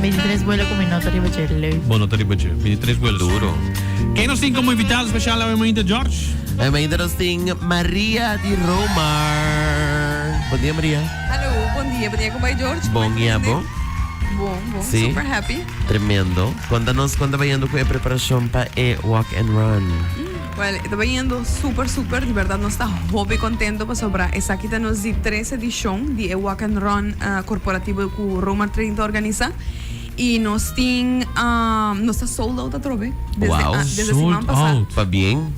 23 buela cu mi no ta riba dje, leuk. Bo no ta riba dje. 23 buela. Duro. Ken nos tin como invitado special awe mainta, George? Awe mainta nos tin Maria di Romar. Bon dia, Maria. Hallo, bon dia. Bon dia con bai, George? Bon, y abo? Bon, bon. Sí. Super happy. Tremendo. Conta nos con ta bayendo cu e preparacion pa e Walk and Run. Well, e ta bayendo super, super. Di berdad nos ta hopi contento pasobra esaki ta nos di tres edicion di e Walk and Run corporativo cu Romar Trading ta organisa. Y nos tin, nos ta sold out atrobe. Desde, Wow. desde Sold siman pasa. out. Pabien.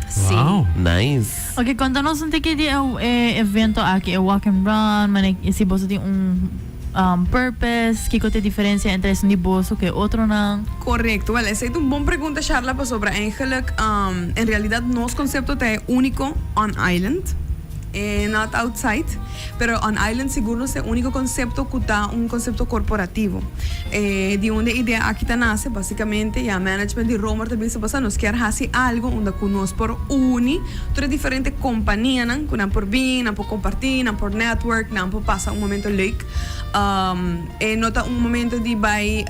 Sí. Wow. Nice. Ok, konta nos un tiki di e evento aki, e walk and run, mane si boso tin un purpose, kiko ta e diferencia entre esun di boso ku e otronan? Correcto. Wel, esei ta un bon pregunta, Sharla, pasobra eigenlijk, en realidad nos concepto ta e unico on island. E not outside, pero on island sigur nos ta e unico concepto cu ta un concepto corporativo. E di unda e idea aki ta nace, basicamente ya management di Romer ta bisa basa nos kier haci algo unda cu nos por uni tur e diferente companianan cu nan por bin, nan por comparti, nan por network, nan por pasa un momento leuk. E no ta un momento di bay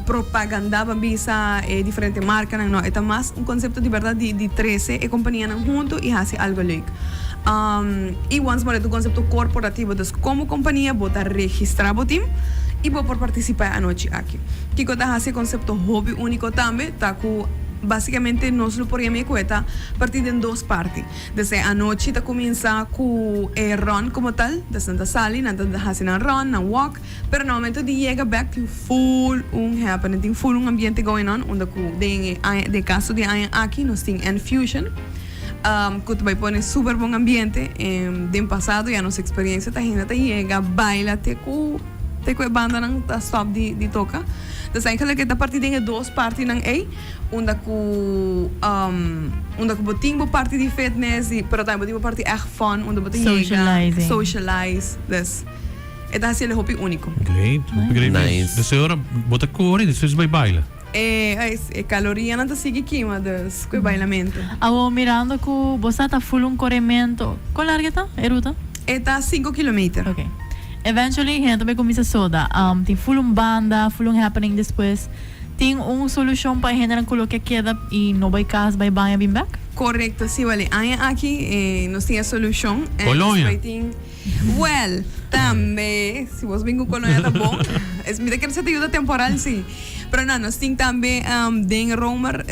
propaganda pa bisa e diferente marcanan, no, e ta mas un concepto di berdad di trece e companianan hunto y haci algo leuk. Y once more e ta un concepto corporativo, dus como compania bo ta registra bo team y bo por participa e anochi aki. Kico ta haci e concepto hopi unico tambe ta cu basicamente nos lo por yama e cu e ta parti den dos parti. Dus e anochi ta cuminsa cu e run como tal, dus nan ta sali, nan ta haci nan run, nan walk, pero na momento di yega bek tin full un happening, tin full un ambiente going on unda cu den e aña, den e caso di e aña aki nos tin Enfusion. Cu ta bay pone super bon ambiente. Den pasado ya nos experiencia ta hende ta yega baila te cu te cu e bandanan ta stop di di toca. Dus eigenlijk e ta parti den e dos partinan ey unda cu unda cu bo tin bo parti di fitness y pero tambe bo tin bo parti echt fun unda bo ta yega Socializing. socialize. Dus e ta haci el hopi unico. Great, hopi great mes. Nice. Dus e ora bo ta core y despues bay baila. E e calorianan ta sigui kima dus cu e bailamento. Awor mirando cu bo sa ta full un coremento, con largo e ta e ruta? E ta cinco kilometer. Ok. Eventually hende ta bay cuminsa soda. Tin full un banda, full un happening despues. Tin un solucion pa e hendenan cu lo ke keda y no bay cas, bay baña bin bek? Correcto, si wale. Aña aki nos tin e solucion. Colonia. Nos bay tin. Well, tambe si bos bin cu Colonia ta bon. Es mi ta kere sa ta yuda temporal si. Pero no, nos tin tambe den Romer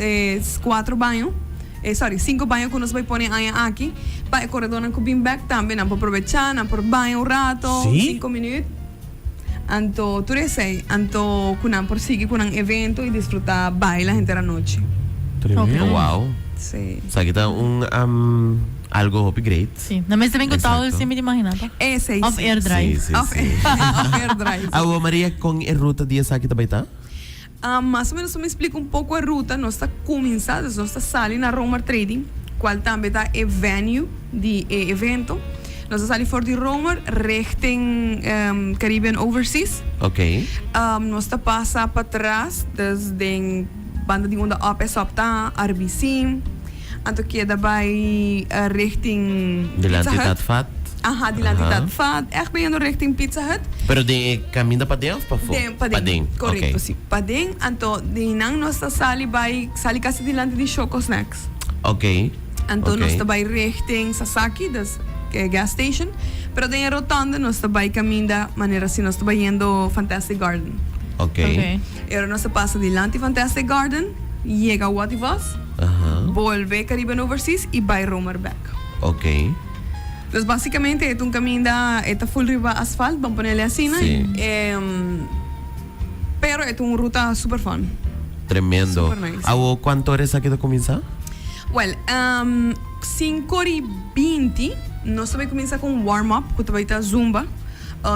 cuatro baño, sorry, cinco baño cu nos bay pone aña aki pa e coredornan cu bin bek tambe nan por probecha, nan por baña un rato, cinco minuut. Anto tur esey, anto cu nan por sigui cu nan evento y disfruta baila henter anochi. Tremendo. Wow. Sí. Esaki ta un algo hopi great. Sí. Nan mester bin cu towel Exacto. si mi ta imagina ta. Esey Of sí. air dry. Sí, sí, Of sí. of air dry. Awo Maria, con e ruta di esaki ta bay ta? Mas o menos mi splica un poco e ruta. Nos ta cuminsa, dus nos ta sali na Romer Trading, cual tambe ta e venue di e evento. Nos ta sali for di Romer richting Caribbean Overseas. Ok. Nos ta pasa patras, dus den banda di unda Up es Up ta, RBC. Anto keda bai richting Pizza Dilanti Hut. Dat Vat. Aha, dilanti Aha. Dat Vat. Echt bayendo richting Pizza Hut. Pero den e caminda paden of pafó? Den, paden. Paden, Correcto, ok. si. Paden, anto di nan nos ta sali bai, sali casi dilanti di Choco Snacks. Ok. Anto Ok. nos ta bai richting Sasaki, dus e gas station. Pero den e rotonde nos ta bai caminda manera si nos ta bayendo Fantastic Garden. Ok. Ok. Ora nos ta pasa dilanti Fantastic Garden, yega Watty Vos. Bolbe Caribbean Overseas y bay Romer bek. Ok. Dus basicamente e ta un caminda, e ta full riba asfalt, ban ponele asina. Sí. Pero e ta un ruta super fun. Tremendo. Super nice. Awo cuanto ora esaki ta cuminsa? Well, cinco ora y binti nos ta bay cuminsa cu un warm up cu ta bay ta zumba.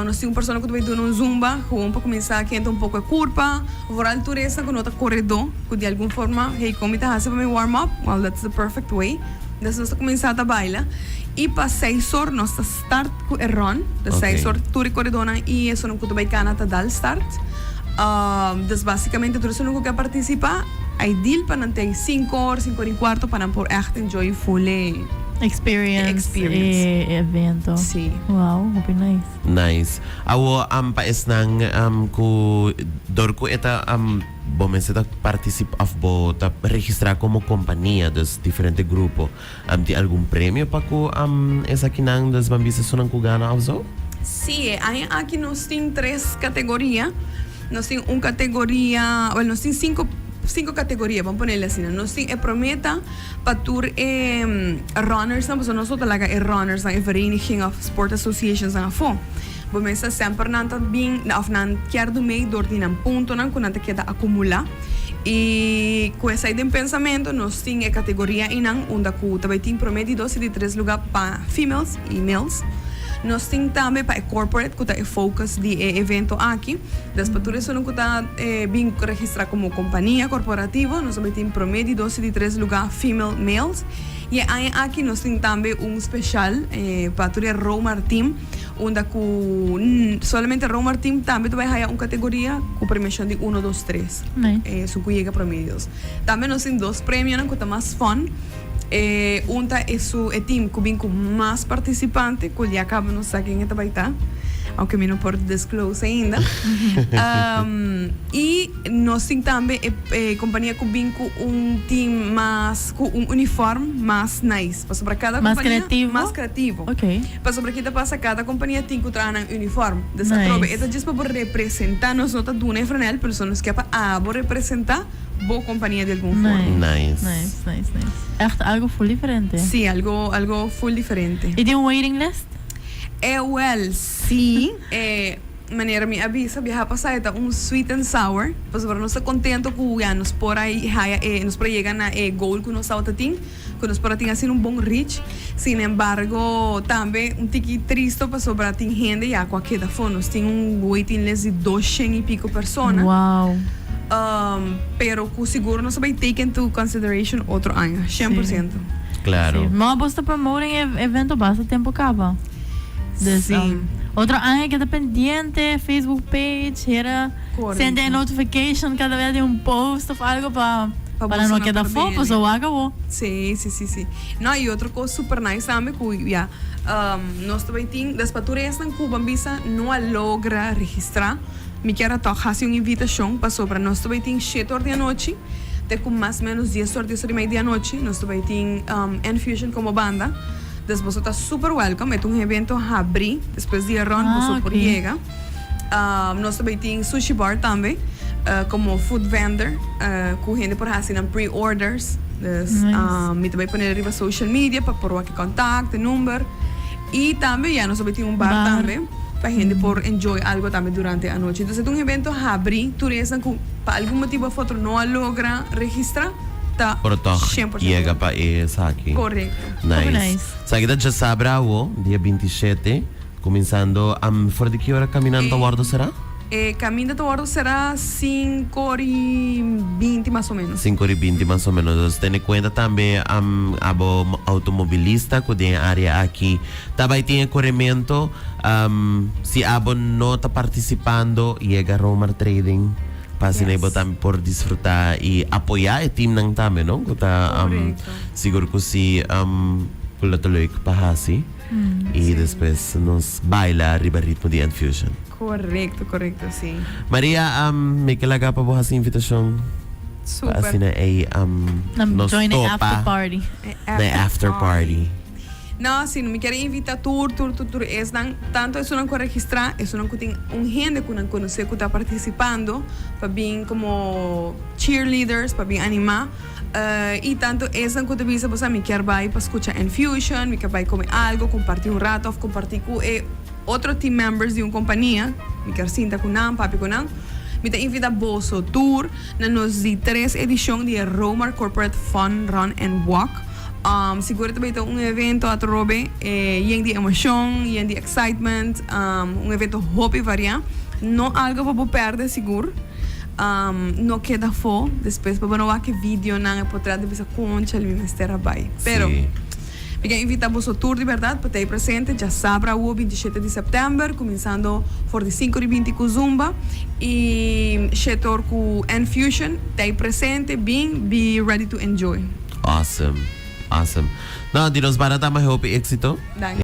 Nos tin un persona ku ta bai duna un zumba gewoon pa kuminsá kenta un poko e kurpa. Vooral tur esnan ku no ta koredó, ku di algun forma, hey, kon mi ta hasi pa mi warm up? Well, that's the perfect way. Entonces nos ta kuminsá ta baila i pa seis or nos ta start ku e run. Dus seis or tur e koredónan i esunnan ku ta bai kana ta dal start. Dus basikamente tur esunnan ku ke partisipá, ideal pa nan ta ei sinku or, sinku or i kuarto pa nan por ègt enjoy full e. Experience. Experience. E evento. Si. Wow, hopi nice. Nice. Awo am pa esnan am ku dor ku e ta am bo mester ta particip of bo ta registra como compania dus diferente grupo am tin algun premio pa ku am esakinan dus ban bisa esunnan ku gana of zo? Si, e aña aki nos tin tres categoria. Nos tin un categoria, wel nos tin cinco cinco categoria, ban ponele asina. Nos tin e prome ta pa tur e runnersnan, pasobra nos no ta laga e runnersnan, e vereniging of sport associationsnan afó. Bo mester semper nan ta bin òf nan kier do mei dor di nan puntonan ku nan ta keda akumulá. I ku esei den pensamentu nos tin e kategoria einan unda ku ta bai tin promé, di dos i di tres lugá pa females i males. Nos tin tambe pa e corporate ku ta e focus di e evento aki. Des pa tur esunnan ku ta bin registrá komo kompania korporativo nos ta bai tin promé, di dos i di tres lugá female, males. I e aña aki nos tin tambe un speshal pa tur e Romar team. Unda cu solamente Romar Team tambe ta bay haya un categoria cu premiacion di uno, dos, tres. Esun cu yega prome di dos. Tambe nos tin dos premionan cu ta mas fun. E un ta esun e team cu bin cu mas participante, cu ya caba nos sa ken e ta bay ta, aunke mi no por disclose ainda. Y nos tin tambe e compania cu bin cu un team mas, cu un uniform mas nice. Pasobra cada Mas compania creativo? mas creativo. Ok. Pasobra ki ta pasa cada compania tin cu traha nan uniform. Dus Nice. atrobe e ta djis pa bo representa, nos no ta duna e franel, pero so nos ke pa abo representa bo compania di algun forma. Nice. Nice, nice, nice. Echt algo full diferente. Sí, algo, algo full diferente. Y tin un waiting list? E wel, sí. E manera mi a bisa biaha pasa e ta un sweet and sour, pasobra nos ta contento cu ya nos por a haya e, nos por a yega na e goal cu nos tabata tin. Cu nos por a tin asina un bon reach. Sin embargo, tambe un tiki tristo pasobra tin hende ya cu a keda afo. Nos tin un waiting list di doshen y pico persona. Wow. Pero cu sigur nos a bay take into consideration otro aña, shen por ciento. Claro. Sí. Ma bos ta promoting e evento basta tempo caba. Dus, Sí. otro aña keda pendiente, Facebook page, hera Correcto. sende e notification cada vez di un post of algo pa Pa Para no boso no keda por fo, bini. paso wak awo. Sí, sí, sí, sí. No, y otro cos super nice tambe cu ya, nos ta bay tin, des pa tur esnan cu ban bisa no a logra registra, mi kier a toch haci un invitacion pasobra nos ta bay tin shete or di anochi te cu mas menos dies or, dies or y media di anochi, nos ta bay tin Enfusion como banda. Des boso ta super welcome, e ta un evento habri, despues di e rond Ah, boso por ok. yega. Nos ta bay tin sushi bar tambe como food vendor cu hende por haci nan pre-orders. Dus mi ta bay pone riba social media pa por wak e contact, e number. Y tambe ya nos ta bay tin un bar tambe pa hende por enjoy algo tambe durante e anochi. Entonces e ta un evento habri tur esnan cu pa algun motibo of otro no a logra registra ta Pero toch 100% yega pa esaki. Correcto. Nice. Esaki ta djasabra awo, dia 27. Kuminsando am for di ki ora kaminando ta wòrdu será? E kaminda ta wòrdu será sinku ora i binti mas o ménos. Sinku ora i binti mas o ménos. Dus tene kuenta tambe am abo outomobilista ku den e área aki ta bai tin e korementu. Am si abo no ta partisipando yega Romar Trading pa asina bo tambe por disfrutá i apoyá e timnan tambe no ku ta am sigur ku si am ku lo ta leuk pa hasi. Y despues nos baila riba ritmo di Enfusion. Correcto, correcto, si. Maria, um, mi ke laga pa bo hasi invitacion. Super. Pa asina ey um, Nan nos join e topa after party. E na e after party. No, si, mi kier invita tur, tur, tur, tur esnan, tanto esunnan ku a registra, esunnan ku tin un hende ku nan konosé ku ta partisipando, pa bin komo cheerleaders, pa bin animá. Y tanto esnan cu ta bisa bo sa mi kier bay pa scucha Enfusion, mi kier bay come algo, comparti un rato of comparti cu e otro team members di un compania, mi kier sinta cu nan, papia cu nan. Mi ta invita boso tur na nos di tres edicion di e Romar Corporate Fun Run and Walk. Sigur ta bay ta un evento atrobe yen di emocion, yen di excitement, un evento hopi varia. No algo pa bo perde sigur. No keda afó despues pa bo no wak e videonan e potret di bisa concha mi mester a bai. Pero mi ke invita boso tur di berdad pa ta ei presente djasabra awo 27 di september kuminsando for di sinku di binti ku zumba i shete or ku Enfusion. Ta ei presente bin be ready to enjoy. Awesome. Awesome. No, di nos banda ta hopi exito. Danki.